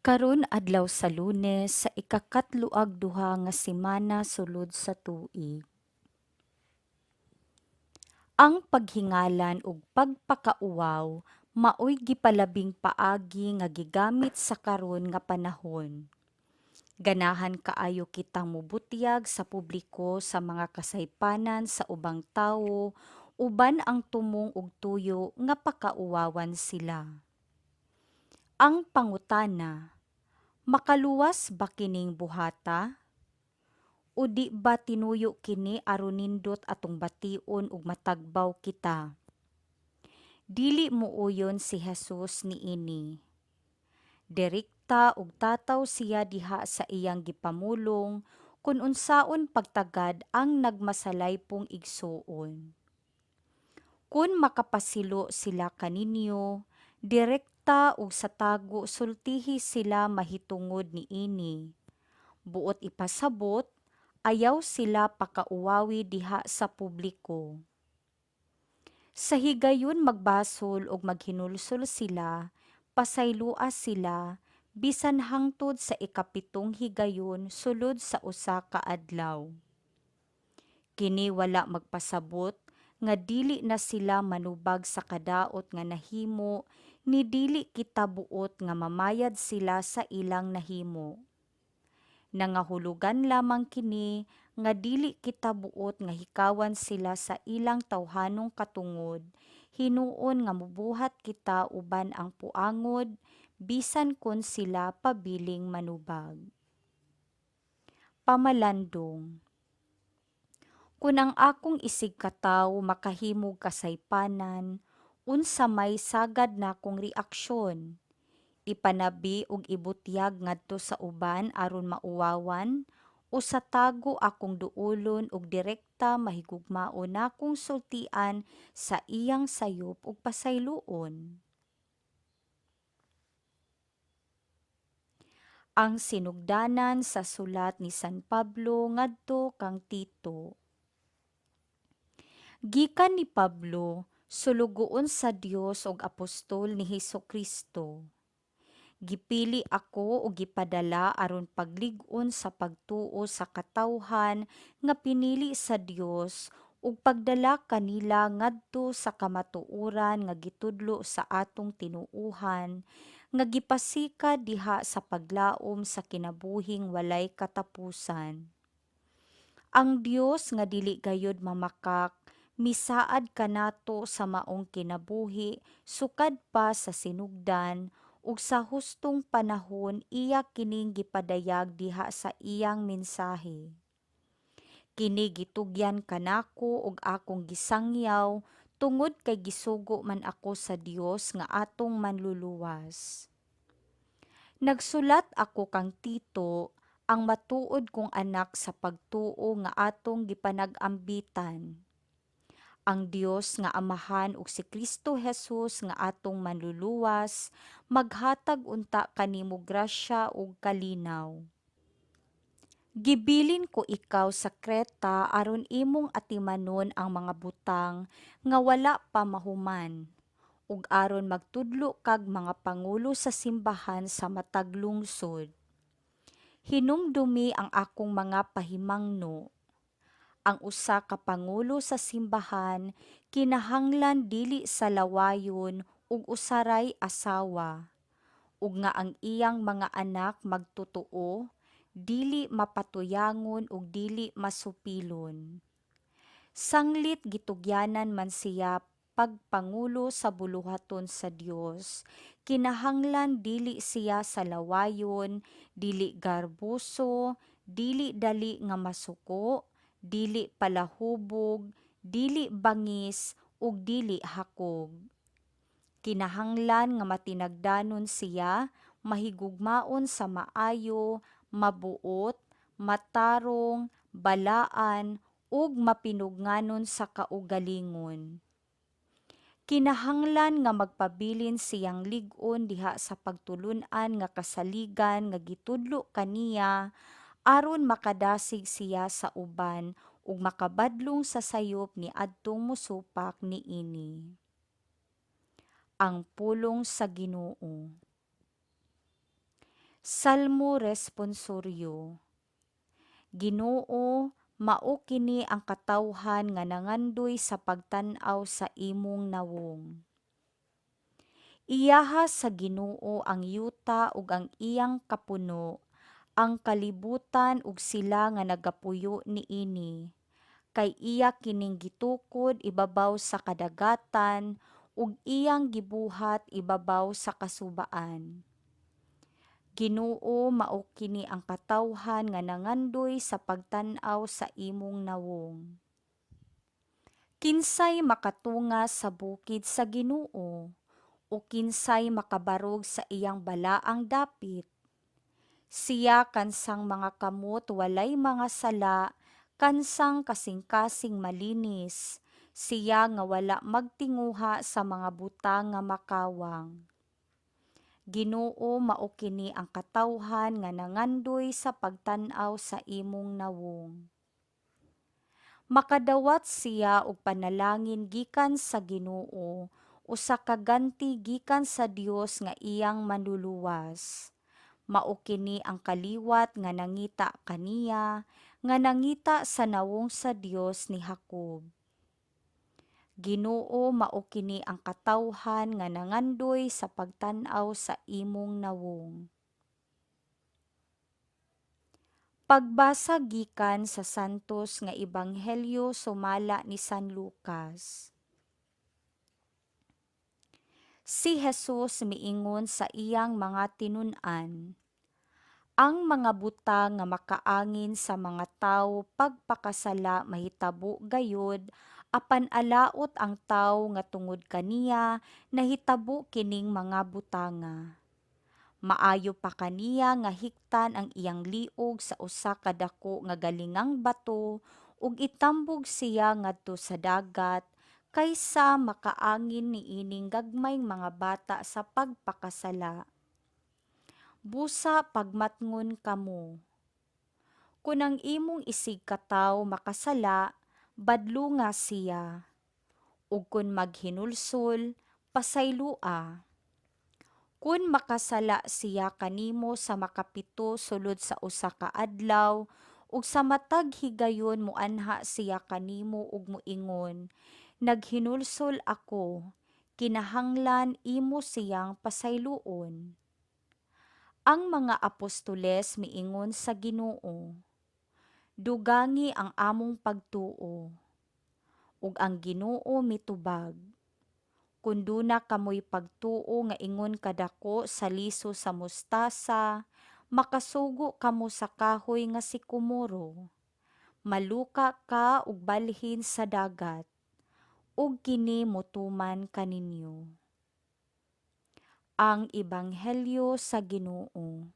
Karon adlaw sa Lunes sa ikakatloag duha nga semana sulod sa tuig. Ang paghingalan ug pagpakauwaw maoy gipalabing paagi nga gigamit sa karon nga panahon. Ganahan kaayo kitang mobutyag sa publiko sa mga kasaypanan sa ubang tawo uban ang tumong ug tuyo nga pakauwawan sila. Ang pangutana, makaluwas ba kining buhata? O di ba tinuyo kini aron nindot atong bation ug matagbaw kita? Dili muuyon si Jesus niini. Direkta ug tataw siya diha sa iyang gipamulong kon unsaon pagtagad ang nagmasalaypong igsuon. Kun makapasilo sila kaninyo, direkta ug sa tago sultihi sila mahitungod niini. Buot ipasabot, ayaw sila pakauwawi diha sa publiko. Sa higayon magbasol ug maghinulsol sila, pasayloa sila, bisan hangtod sa ikapitong higayon sulod sa usa ka adlaw. Kini wala magpasabot nga dili na sila manubag sa kadaot nga nahimo ni dili kita buot nga mamayad sila sa ilang nahimo. Nangahulugan lamang kini nga dili kita buot nga hikawan sila sa ilang tawhanong katungod, hinuon nga mobuhat kita uban ang puangod bisan kon sila pabiling manubag. Pamalandong. Kun ang akong isigkatawo makahimog kasaypanan, unsa may sagad nakong reaksyon? Ipanabi ug ibutyag ngadto sa uban aron mauwawan o sa tago akong duolon ug direkta mahigugmaon nakong sultian sa iyang sayop ug pasayloon? Ang sinugdanan sa sulat ni San Pablo ngadto kang Tito. Gikan ni Pablo, sulugoon sa Dios ug apostol ni Hesukristo. Gipili ako ug gipadala aron paglig-on sa pagtuo sa katawhan nga pinili sa Dios ug pagdala kanila ngadto sa kamatuoran nga gitudlo sa atong tinuohan nga gipasika diha sa paglaom sa kinabuhing walay katapusan. Ang Dios nga dili gayud mamakak misaad kanato sa maong kinabuhi sukad pa sa sinugdan ug sa hustong panahon iya kining gipadayag diha sa iyang mensahe. Kini gitugyan kanako ug akong gisangyaw tungod kay gisugo man ako sa Dios nga atong manluluwas. Nagsulat ako kang Tito, ang matuod kong anak sa pagtuo nga atong gipanag-ambitan. Ang Dios nga Amahan ug si Kristo Jesus nga atong manluluwas maghatag unta kanimo grasya ug kalinaw. Gibilin ko ikaw sa Creta aron imong atimanon ang mga butang nga wala pa mahuman, ug aron magtudlo kag mga pangulo sa simbahan sa matag lungsod. Hinumdumi ang akong mga pahimangno. Ang usa ka pangulo sa simbahan kinahanglan dili sa lawayon ug usaray asawa, ug nga ang iyang mga anak magtotoo, dili mapatuyangon ug dili masupilon. Sanglit gitugyanan man siya pagpangulo sa buluhaton sa Dios, kinahanglan dili siya sa lawayon, dili garboso, dili dali nga masuko, dili palahubog, dili bangis ug dili hakog. Kinahanglan nga matinagdanon siya, mahigugmaon sa maayo, mabuot, matarong, balaan ug mapinugnanon sa kaugalingon. Kinahanglan nga magpabilin siyang lig-on diha sa pagtulun-an nga kasaligan nga gitudlo kaniya aron makadasig siya sa uban ug makabadlong sa sayop niadtong mosupak niini. Ang pulong sa Ginoo. Salmo Responsoryo. Ginoo, mao kini ang katawhan nga nangandoy sa pagtan-aw sa imong nawong. Iyaha sa Ginoo ang yuta ug ang iyang kapuno, ang kalibutan ug sila nga nagapuyo niini. Kay iya kining gitukod ibabaw sa kadagatan ug iyang gibuhat ibabaw sa kasubaan. Ginoo, mao kini ang katawhan nga nangandoy sa pagtan-aw sa imong nawong. Kinsay makatunga sa bukid sa Ginoo, o kinsay makabarog sa iyang balaang dapit? Siya kansang mga kamot walay mga sala, kansang kasing-kasing malinis, siya nga wala magtinguha sa mga butang nga makawang. Ginoo, mao kini ang katawhan nga nangandoy sa pagtan-aw sa imong nawong. Makadawat siya og panalangin gikan sa Ginoo, usa ka ganti gikan sa Dios nga iyang manluluwas. Mao kini ang kaliwat nga nangita kaniya, nga nangita sa nawong sa Dios ni Jacob. Ginoo, mao kini ang katawhan nga nangandoy sa pagtan-aw sa imong nawong. Pagbasa gikan sa Santos nga Ebanghelyo sumala ni San Lucas. Si Jesus miingon sa iyang mga tinun-an, Ang mga butang nga makaangin sa mga tawo pagpakasala mahitabo gayud, apan alaot ang tawo nga tungod kaniya nahitabo kining mga butanga. Maayo pa kaniya nga hiktan ang iyang liog sa usa ka dako nga galingang bato ug itambog siya ngadto sa dagat kaysa makaangin niining gagmayng mga bata sa pagpakasala. Busa pagmatngon kamo. Kun ang imong isigkatawo makasala, badlunga siya. Ug kun maghinulsol, pasayloa. Kun makasala siya kanimo sa makapito sulod sa usa ka adlaw, ug sa matag higayon moanha siya kanimo ug moingon, "Naghinulsol ako," kinahanglan imo siyang pasayloon. Ang mga apostoles miingon sa Ginoo, "Dugangi ang among pagtuo." Ug ang Ginoo mitubag, "Kun duna kamoy pagtuo nga ingon kadako sa liso sa mustasa, makasugo kamo sa kahoy nga sikomoro, 'Maluka ka ug balhin sa dagat,' ug kini motuman kaninyo." Ang Ebanghelyo sa Ginoo.